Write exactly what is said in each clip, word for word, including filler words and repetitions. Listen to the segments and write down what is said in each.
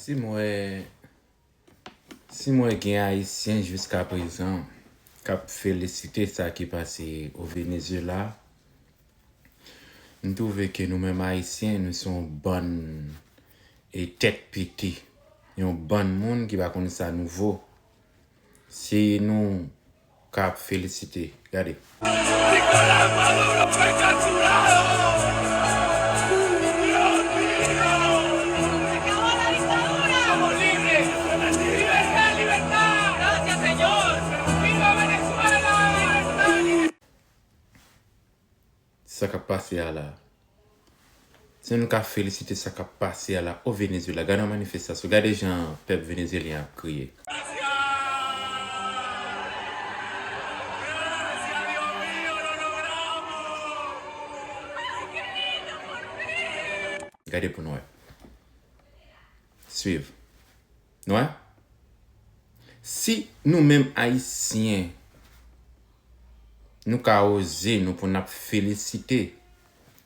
Si m wè, si m wè gen Ayisyen jiskaprezan k ap felisite sa ki pase o Venezuela, m twouve ke nou menm Ayisyen, nou se yon bann e tèt pete, yon bann moun ki pa konn sa nou vo. Se nou k ap felisite. Gade. Nicolás Maduro fue capturado. Dios mío. Se acabó la dictadura. Estamos libres. Libertad, libertad. Gracias, Señor. Viva Venezuela. Libertad. Sa k ap pase a la. Se nou ka felisite sa k ap pase a la o Venezuela. Gade yon manifestasyon. Gade jan pèp venezuelyen ap kriye. Gade pou nou wè. Swiv. Nou wè? Si nou menm Ayisyen, nou ka oze nou pou n ap felisite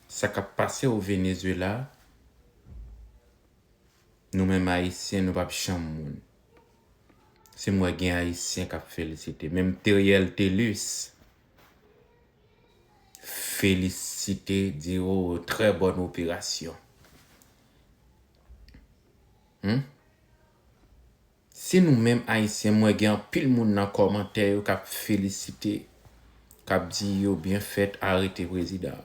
sa k ap pase o Venezuela, nou menm Ayisyen, nou p ap janm moun. Si m wè gen Ayisyen k ap felisite, menm Teriel Telus felisite, di, "Oh, très bonne opération." Hmm? Si nou menm Ayisyen, m wè gen anpil moun nan kòmantè yo k ap felisite, k ap di yo byen fèt, arete prezidan.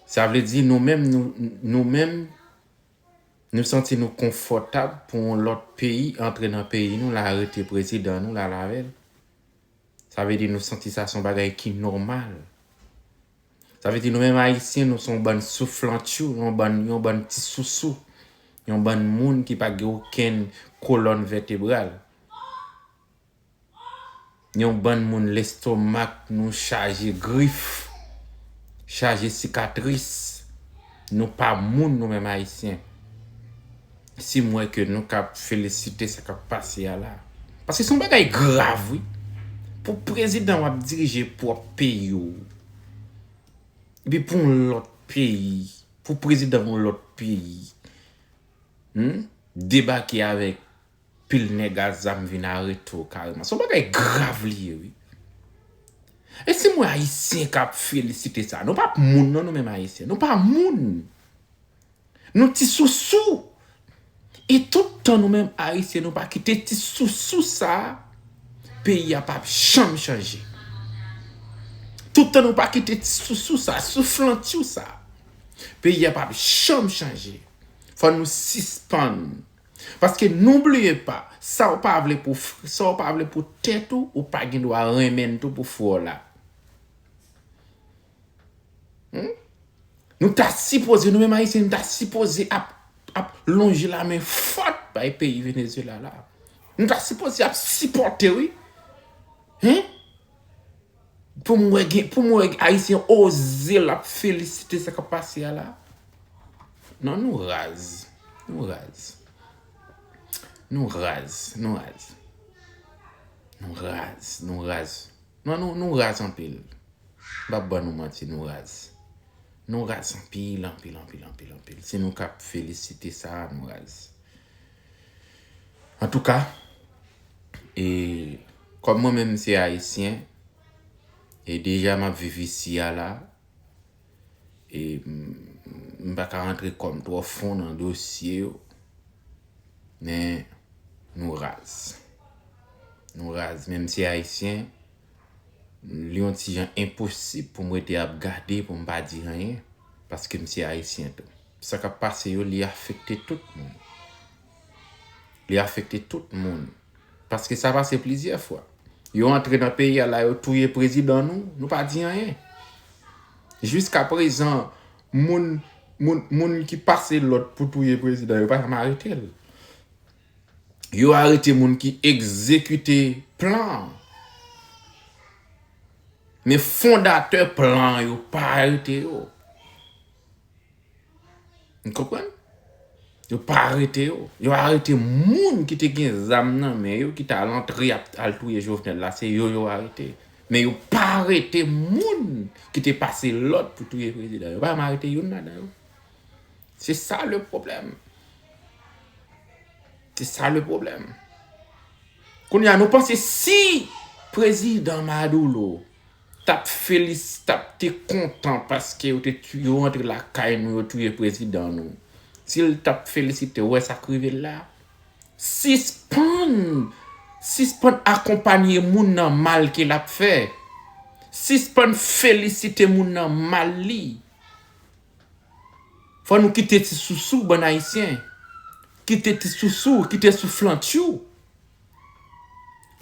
Sa vle di nou menm, nou, nou menm, nou santi nou konfòtab pou yon lòt peyi antre nan peyi nou, l arete prezidan nou, l al avè l. Sa vle di nou santi sa se yon bagay ki nòmal. Sa vle di nou menm Ayisyen, nou se yon bann souflantchou, yon bann, yon bann ti sousou, yon bann moun ki pa gen okenn kolòn vètebral. Yon bann moun lestomak nou chaje grif, chaje sikatris. Nou pa moun nou menm Ayisyen. Si m wè ke nou ka felisite sa k ap pase a la. Paske se yon bagay grav, wi. Pou prezidan w ap dirije pwòp peyi w. Epi pou yon lòt peyi, pou prezidan yon lòt peyi, hmm, debake avèk pil nèg a zam vin arete w kareman. Se yon bagay grav li ye, wi. E si m wè Ayisyen k ap felisite sa, nou p ap moun non, nou menm Ayisyen. Nou pa moun. Nou ti sousou. E tout tan nou menm Ayisyen, nou pa kite ti sousou sa, peyi a p ap janm chanje. Tout tan nou pa kite ti sousou sa, souflantchou sa, peyi a p ap janm chanje. Fò nou sispann. Paske n'oubliez pas, sa w pa vle pou fr-, sa w pa vle pou tèt ou, ou pa gen dwa renmen l tou pou frè w la. Hmm? Nou ta sipoze, nou menm Ayisyen, nou ta sipoze ap, ap lonje lamen fòt bay peyi Venezuela la. Nou ta sipoze ap sipòte, wi. Hein? Pou m wè gen, pou m wè Ayisyen oze l ap felisite sa k ap pase a la. Non, nou raz. Nou raz. Nou raz. Nou raz. Nou raz. Nou raz. Non, nou, nou raz anpil. M p ap ban nou manti, nou raz. Nou raz anpil, anpil, anpil, anpil, anpil. Se nou k ap felisite sa, nou raz. Antouka, e, kòm mwen menm se Ayisyen, e deja m ap viv isi a la, e m, m pa ka rantre kò m twò fon nan dosye yo, men nou raz. Nou raz, men m se Ayisyen, li yon ti jan enposib pou m rete ap gade, pou m pa di anyen, paske m se Ayisyen tou. Sa k ap pase yo, li afekte tout moun. Li afekte tout moun. Paske sa pase plizyè fwa. Yo antre nan peyi a la, yo touye prezidan nou, nou pa di anyen. Jiskaprezan, moun, moun, moun ki pase lòd pou touye prezidan, yo pa janm arete l. Yo arete moun ki egzekite plan an. Men fondatè plan an, yo pa arete yo. N konprann? Yo pa arete yo. Yo arete moun ki te gen zam nan men yo, ki t al antre ap, al touye Jovenel la. Se yo yo arete. Men yo pa arete moun ki te pase lòd pou touye prezidan. Yo pa janm arete youn ladan yo. Se sa le pwoblèm. Se sa le pwoblèm. Kounye a, nou panse si prezidan Maduro t ap felis, t ap te kontan paske yo te, yo rantre lakay nou, yo touye prezidan nou. Si l t ap felisite, ou wè sa k rive l la? Sispann, sispann akonpanye moun nan mal ke l ap fè. Sispann felisite moun nan mal li. Fò nou kite ti sousou, bann Ayisyen. Kite ti sousou, kite souflantchou.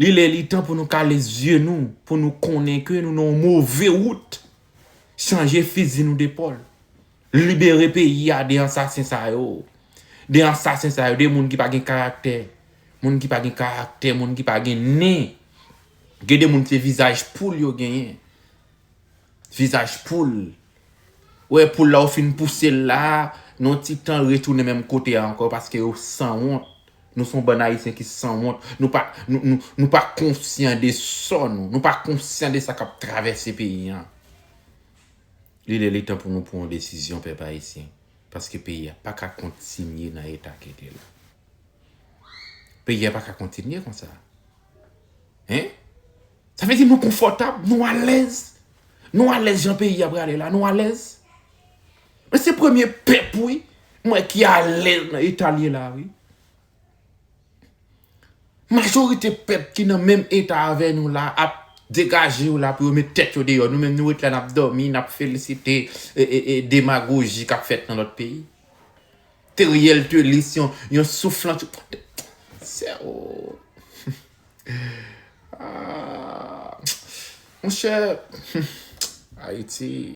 Li lè li tan pou nou kale zye nou, pou nou konnen ke nou nan yon move wout. Chanje fizi nou depòl. Libere peyi a de ansasen sa yo. De ansasen sa yo, de moun ki pa gen karaktè. Moun ki pa gen karaktè, moun ki pa gen nen. Gen de moun se vizaj poul yo genyen. Vizaj poul. Ou wè poul la, ou fin pouse l la, nan yon ti tan retounen menm kote a ankò paske yo sanwont. Nou se yon bann Ayisyen ki sanwont. Nou pa, nou, nou, nou pa konsyan de sò nou. Nou pa konsyan de sa k ap travèse peyi a. Li lè li tan pou nou pran yon desizyon, pèp ayisyen. Paske peyi a pa ka kontinye nan eta ke l ye la. Peyi a pa ka kontinye konsa. Hein? Sa vle di nou konfòtab, nou alèz. Nou alèz jan peyi a prale la, nou alèz. Men se premye pèp, wi, m wè ki alèz nan eta l ye la, wi. Majorite pèp ki nan menm eta avè nou la ap degaje yo la pou yo met tèt yo deyò. Nou menm nou ret la n ap dòmi, n ap felisite e, e, e, demagoji k ap fèt nan lòt peyi. Teriel Telis, yon, yon souflantchou. Sè, oh. Ah. Monchè, Ayiti,